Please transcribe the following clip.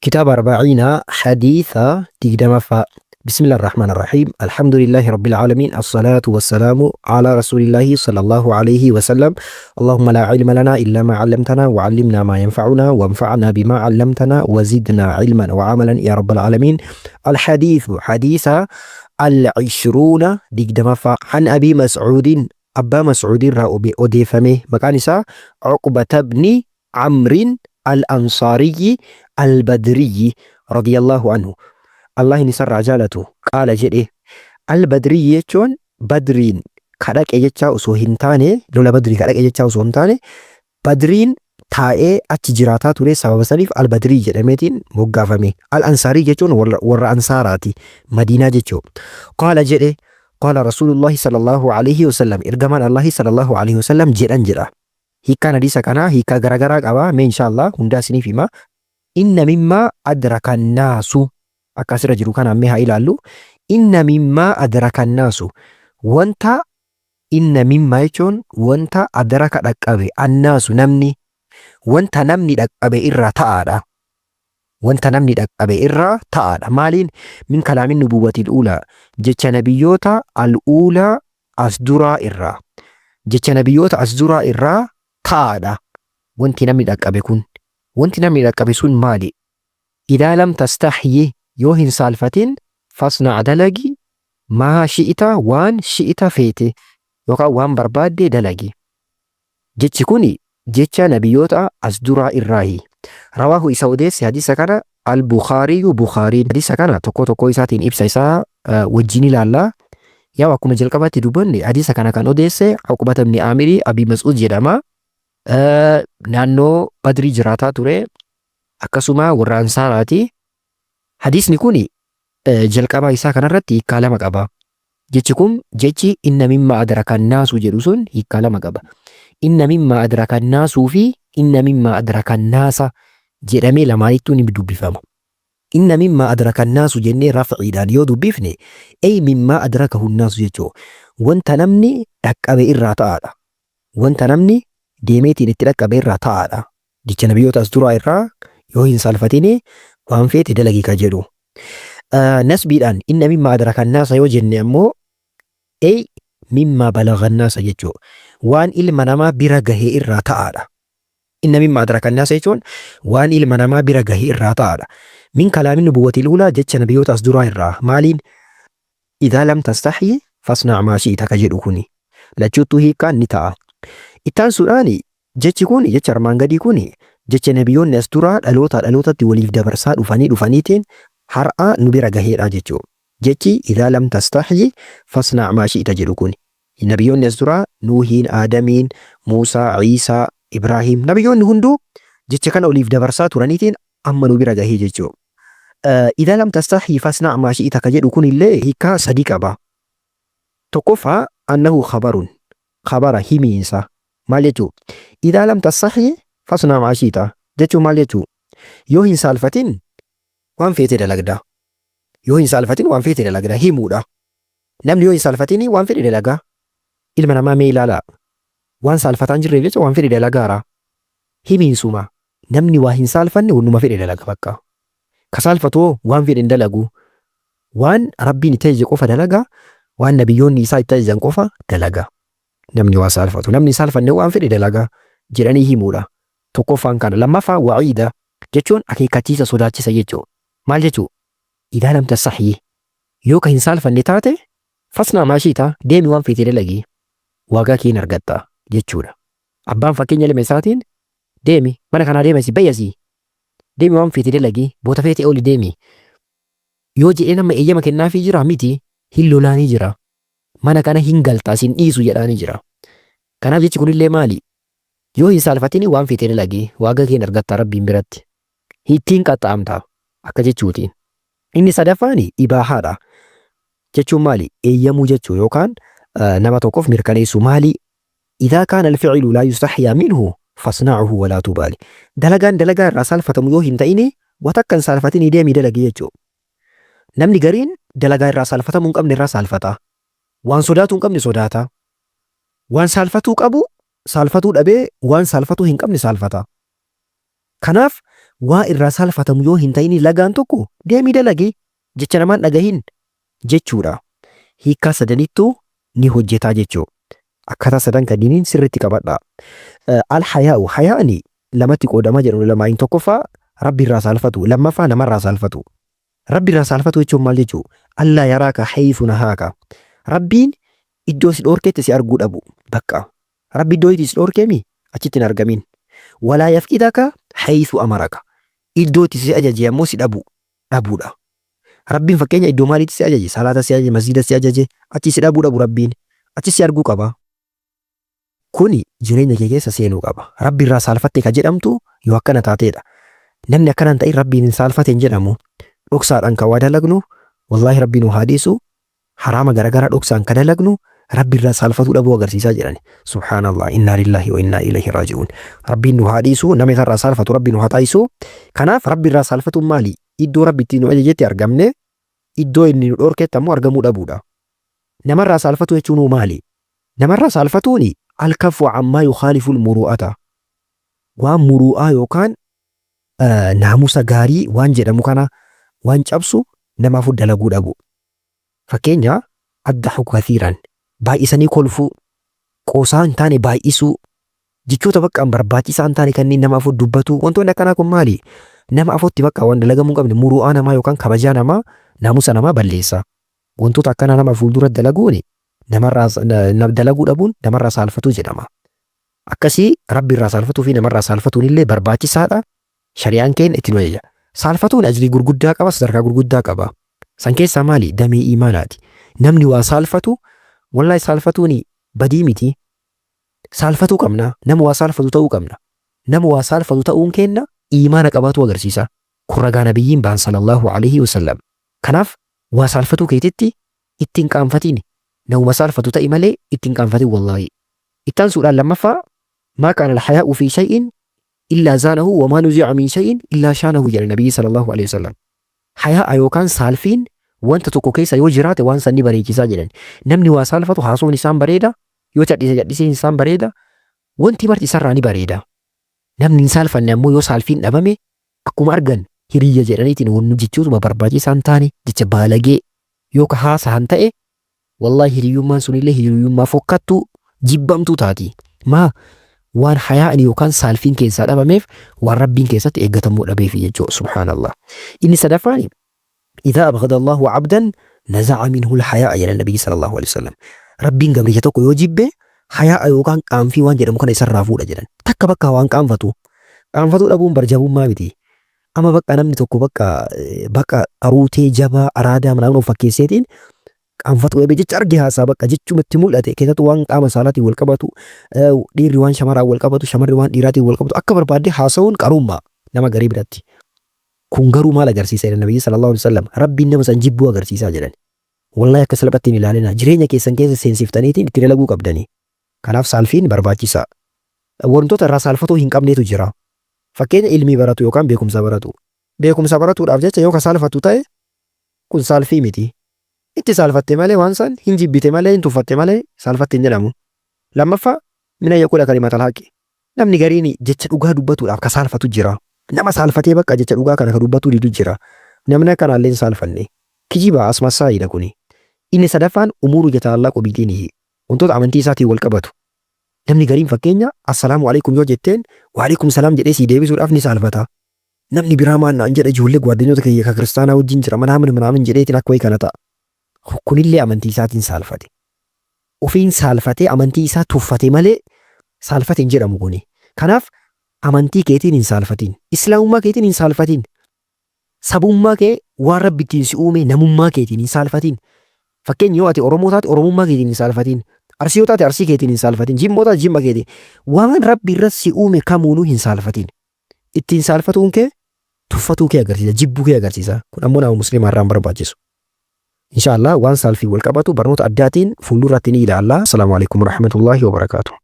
Kitaaba Arba'iinaa Hadiisa 20ffaa. Bismillah ar-Rahmaan ar-Rahiim. Alhamdulillahi Rabbil Aalamiin. As-salaatu was-salaamu ala Rasuulillahi sallallahu alayhi wa sallam. Allahumma laa ilma lanaa illaa maa 'allamtanaa wa 'allimnaa maa yanfa'unaa wanfa'naa bimaa 'allamtanaa wa zidnaa 'ilman wa 'amalan yaa Rabbal Aalamiin. Al-hadiithu hadiisa al-'ishruuna 20ffaa. An Abii Mas'uudin Abbaa Mas'uud irraa odeeffame. Maqaan isaa Uqbata bni Amrin Al-Ansaariyyi Al-Badriyyi radiyallahu anhu Allahin isarraa jaalatu qaala jedhe Al-Badriyyi jechuun Badriin ka dhaqe jechaa osoo hin taane lola Badrii ka dhaqe jechaa osoo hin taane Badriin taa'ee achi jiraataa ture sababa saniif Al-Badrii jedhameetiin moggaafame. Al-Ansaarii jechuun warra Ansaaraati Madiinaa jechuu. Qaala jedhe qaala Rasuulullaahi sallallahu alaihi wasallam ergamaan Allahi sallallahu alaihi wasallam jedhan jedha. Hiikkaan hadiisa kanaa hiikkaa garagaraa qaba. Mee inshaa Allah hundaa isiniif hima. Inna mimmaa adraka annaasu akka asirra jiru kanaan mee haa ilaallu. Inna mimmaa adraka annaasu wanta inna mimmaa jechuun wanta adraka dhaqqabe annaasu namni wanta namni dhaqqabe irraa ta'aadha. Wanta namni dhaqqabe irraa ta'aadha. Maaliin? Min kalaamin nubuwwatil uulaa jecha nabiyyoota al-uulaa as duraa irraa. Jecha nabiyyoota as duraa irraa ta'aadha. Wanti namni dhaqqabe kun. Wanti namni dhaqqabe sun maali? Idaa lam tastahyi yoo hin saalfatin fasna' dalagi maa shi'ita waan shi'ita feete yookaan waan barbaadde dalagi. Jechi kuni jecha nabiyyoota as duraa irraahi. Rawaahu isa odeesse hadiisa kana Al-Bukhaariyyu Bukhaariin. Hadiisa kana tokkoo tokkoo isaatiin ibsa isaa wajjin ilaalla. Yaa'u akkuma jalqabatti dubbanne hadiisa kana kan odeesse Uqbata ibn Aamirii Abii Mas'uud jedhama. Naannoo Badrii jiraataa ture. Akkasuma warra Ansaaraati. Hadiisni kun jalqaba isaa kanarratti hiikkaa lama qaba. Jechi kun jechi inna mimma adraka annaasu jedhu sun hiikkaa lama qaba. Inna mimma adraka annaasuu fi inna mimma adraka annaasa jedhamee lamaanittuu ni dubbifama. Inna mimma adraka annaasu jennee rafciidhaan yoo dubbifne ey mimma adrakahu annaasu jechuu wanta namni dhaqqabe irraa ta'aadha. Wanta namni deemeetiin itti dhaqqabe irraa ta'aadha. Jecha nabiyyoota as duraa irraa yoo hin saalfatini waan feete dalagi ka jedhu. Nasbiidhaan inna mimma adraka annaasa yoo jenne ammoo ey mimma balagha annaasa jechuu waan ilma namaa bira gahe irraa ta'aadha. Inna mimma adraka annaasa jechuun waan ilma namaa bira gahe irraa ta'aadha. Min kalaami nubuwwatil uulaa jecha nabiyyoota as duraa irraa maaliin idhaa lam tastahyi fasna' maa shi'ita ka jedhu kuni lachuuttuu hiikkaan ni ta'a. Ittaansuudhaan Jechi kun, jechi armaan gadii kun, jecha nabiyyoonni as duraa dhalootaa dhalootatti waliif dabarsaa dhufanii dhufaniitiin har'a nu bira gaheedha jechuu. Jechi idhaa lam tastahyi fasna' maa shi'ita jedhu kun, nabiyyoonni as duraa Nuuhiin, Aadamiin, Muusaa, Iisaa, Ibraahiim, nabiyyoonni hunduu jecha kana waliif dabarsaa turaniitiin amma nu bira gahee jechuu. Idhaa lam tastahyi fasna' maa shi'ita ka jedhu kunillee hiikkaa sadi qaba. Tokkoffaa, annahu khabarun, khabara, himiinsa. Maal jechuu? Idhaa lam tastahyi fasnaa maa shi'ita jechuun maal jechuu? Yoo hin saalfatin waan feete dalagda. Yoo hin saalfatin waan feete dalagda himuudha. Namni yoo hin saalfatin waan fedhe dalaga. Ilma namaa mee ilaalaa. Waan saalfataa hin jirreef jecha waan fedhe dalagaara. Himiinsuma. Namni waa hin saalfanne wannuma fedhe dalaga bakka. Ka saalfatu hoo waan fedhe hin dalagu. Waan Rabbiin itti ajaje qofa dalaga, waan nabiyyoonni isaa itti ajajan qofa dalaga. Namni waa saalfatu. Namni hin saalfanne waan fedhe dalaga jedhanii himuudha. Tokkoffaan kana. Lammaffaa wa'iida jechuun akeekkachiisa sodaachisa jechuu. Maal jechuu? Idaa lam tastaxyi yoo ka hin saalfanne taate fasnaa maa shi'ita deemi waan feete dalagi waagaa kee hin argatta jechuudha. Abbaan fakkeenya ilma isaatiin deemi mana kanaa deemi asii ba'i asii deemi waan feete dalagi boota feete ooli deemi yoo jedhee nama eeyyama kennaafii jira miti hin lolaanii jira. Mana kana hin galta sin dhiisu jedhaanii jira. Kanaaf jechi kunillee maali? Yoo hin saalfatini waan feete dalagi waaga kee hin argatta Rabbiin biratti. Ittiin qaxxaamta akka jechuuti. Inni sadaffaan ibaahaadha. Jechuun maali? Eeyyamuu jechuu yookaan nama tokkoof mirkaneessuu maali? Idhaa kaana alfi'lu laa yustaxyaa minhu fasna'uhu walaa tubaali. Dalagaan dalagaa irraa saalfatamu yoo hin ta'ini wa takka hin saalfatinii deemii dalagi jechuu. Namni gariin dalagaa irraa saalfatamuu hin qabne irraa saalfata. Waan sodaatuu hin qabne sodaata. Waan saalfatuu qabu saalfatuu dhabee waan saalfatuu hin qabne saalfata. Kanaaf Waa irraa saalfatamu yoo hin ta'in lagaan tokko deemii dalagi, jecha namaan dhagahin jechuudha. Hiikkaa sadanittuu ni hojjetaa jechuu. Akkaataa sadan kanniiniin sirriitti qabadhaa. Al-hayaa'u, hayaa'ni lamatti qoodama jedhu ulamaa'iin. Tokkoffaa Rabbi irraa saalfatu, lammaffaa namarraa saalfatu. Rabbi irraa saalfatu jechuun maal jechuu? Allaa yaraaka haythu nahaaka. Rabbiin iddoo si dhoorketti si arguu dhabu. Bakka. Rabbi iddoo itti si dhoorkeemi achitti hin argamin. Walaa yafqidaka haythu amaraka. Iddoo itti si ajaje ammoo si dhabu dhabuudha. Rabbiin fakkeenya iddoo maaliitti si ajaje? Salaata si ajaje, masjiida si ajaje, achi si dhabuu dhabu Rabbiin. Achi si arguu qaba. Kuni jireenya kee keessa seenuu qaba. Rabbi irraa saalfatte ka jedhamtu yoo akkana taateedha. Namni akkana hin ta'in Rabbiin hin saalfate hin jedhamu. Dhoksaadhaan ka waa dalagnu, wallaahi Rabbi nu haa dhiisu, haraama garagaraa dhoksaan ka dalagnu Rabbi irraa saalfatuu dhabuu agarsiisaa jedhani. Subhaanallah, innaa lillaahi wa innaa ilayhi raaji'uun. Rabbiin nu haa dhiisu, nama isarraa saalfatu Rabbi nu haa taasisu. Kanaaf Rabbi irraa saalfatuun maali? Iddoo Rabbi itti nu ajajetti argamne, iddoo inni nu dhoorketti ammoo argamuu dhabuudha. Namarraa saalfatuu jechuun hoo maali? Namarraa saalfatuuni alkaffu ammaa yukhaaliful muru'ata. Waan muru'aa yookaan naamusa gaarii waan jedhamu kana waan cabsu namaafuu dalaguu dhabu. Fakkeenya, addahuku kathiiran, baay'isanii kolfuu, qoosaa hin taane baay'isuu, jechoota bakka hin barbaachisaa hin taane kanneen nama afoo dubbatuu, wantoonni akkanaa kun maali? Nama afootti bakka waan dalagamuu hin qabne muru'aa namaa yookaan kabajaa namaa, naamusa namaa balleessa. Wantoota akkanaa nama fuuldura dalaguun namarraa dalaguu dhabuun namarraa saalfatuu jedhama. Akkasii Rabbi irraa saalfatuu fi namarraa saalfatuun illee barbaachisaadha. Shari'aan keenya itti nu ajaja. Saalfatuun ajrii gurguddaa qaba, sadarkaa gurguddaa qaba. San keessaa maali? Damee iimaanaati. Namni waa saalfatu, wallahi saalfatuun badii miti. Saalfatuu qabna. Nama waa saalfatu ta'uu qabna. Nama waa saalfatu ta'uun keenna iimaana qabaatuu agarsiisa. Kun ragaa nabiyyiin ba'an sallallahu alaihi wasallam. Kanaaf waa saalfatuu keetitti itti hin qaanfatiin. Namuma saalfatu ta'i malee itti hin qaanfatin wallaahi. Itti aansuudhaan lammaffaa, maa kaana al-hayaa'u fi shay'in illaa zaanahu wa maa nuzi'a min shay'in illaa shaanahu jedha nabiyyi sallallahu alaihi wasallam. Hayaa'a yookaan saalfiin wanta tokko keessa yoo jiraate waan san ni bareechisaa jedhan. Namni waa saalfatu haasofni isaan bareeda, yoo cadhise cadhiseen isaan bareeda, wanti marti isarraa ni bareeda. Namni hin saalfanne ammoo yoo saalfiin dhabame akkuma argan hiriyya jedhaniitiin wannu jechootuma barbaachisaa hin taane jecha baalagee yoo ka haasahan ta'e, wallahi hiriyyummaan sunillee hiriyyummaa fokkattuu jibbamtuu taati. Maa waan hayaa'ni yookaan saalfiin keessaa dhabameef waan Rabbiin keessatti eeggatamuu dhabeefi jechuudha. Subhaanallah. Inni sadaffaan, idhaa abghada Allahu abdan naza'a minhu al-hayaa'a jedha Nabiyyi sallallahu alaihi wasallam. Rabbiin gabricha tokko yoo jibbe hayaa'a yookaan qaanfii waan jedhamu kana isarraa fuudha jedhan. Takka bakka waan qaanfatu. Qaanfatuu dhabuun barjabummaa miti. Amma bakka namni tokko bakka bakka qaruutee jabaa araadaa manaan of fakkeesseetiin qaanfatu dhabe jecha arge haasaa bakka jechuma itti mul'ate, keessattuu waan qaama saalaatiin wal qabatu, dhiirri waan shamaraan wal qabatu, shamarri waan dhiiraatiin wal qabatu akka barbaadde haasa'uun qarummaa nama garii biratti. Kun garuu maal agarsiisa jedhan Nabiyyi sallallahu alaihi wasallam? Rabbiin nama san jibbuu agarsiisaa jedhan. Wallahi akka salphatti hin ilaalina, jireenya keessan keessa seensiftaniitiin itti dalaguu qabdanii. Kanaaf saalfiin barbaachisaa. Wantoota irraa saalfatuu hin qabneetu jira. Fakkeenya, ilmii baratu yookaan beekumsa baratu. Beekumsa baratuudhaaf jecha yoo ka saalfattu ta'e kun saalfii miti. Itti saalfatte malee waan san hin jibbite malee, hin tuffatte malee saalfatte hin jedhamu. Lammaffaa, min an yaquula kalimatal haqi. Namni gariin jecha dhugaa dubbatuudhaaf ka saalfatu jira. Nama saalfatee bakka jecha dhugaa kana ka dubbatuu didu jira. Namni akkanaallee hin saalfanne. Kijiba asmassaayiidha kuni. Inni sadaffaan, umuuru yata'allaqu bidiinihi. Wantoota amantii isaatiin wal qabatu. Namni gariin fakkeenya assalaamu alaikum yoo jetteen waalaikum salaam jedhee sii deebisuudhaaf ni saalfata. Namni biraa maal naan jedha, ijoollee gwaaddanyoota kiyya ka kiristaanaa wajjin jira manaamin manaamin jedheetiin akka wayii kana ta'a. Kunillee amantii isaatiin saalfate. Ofiin saalfatee amantii isaa tuffate malee saalfate hin jedhamu kuni. Kanaaf amantii keetiin hin saalfatin. Islaamummaa keetiin hin saalfatin. Sabummaa kee, waan Rabbi ittiin si uume, namummaa keetiin hin saalfatin. Fakkeenya, yoo ati Oromoo taate Oromummaa keetiin hin saalfatin. Arsii yoo taate Arsii keetiin hin saalfatin. Jimma yoo taate Jimma keetiin. Waan Rabbi irra si uume kamuunuu hin saalfatin. Ittiin saalfatuun kee tuffatuu kee agarsiisa, jibbuu kee agarsiisa. Kun ammoo nama musliimaa irraa hin barbaachisu. Insha Allah waan saalfii wal qabatu barnoota addaatiin fuulduratti ni ilaalla. Assalaamu alaikum warahmatullahi wabarakaatuh.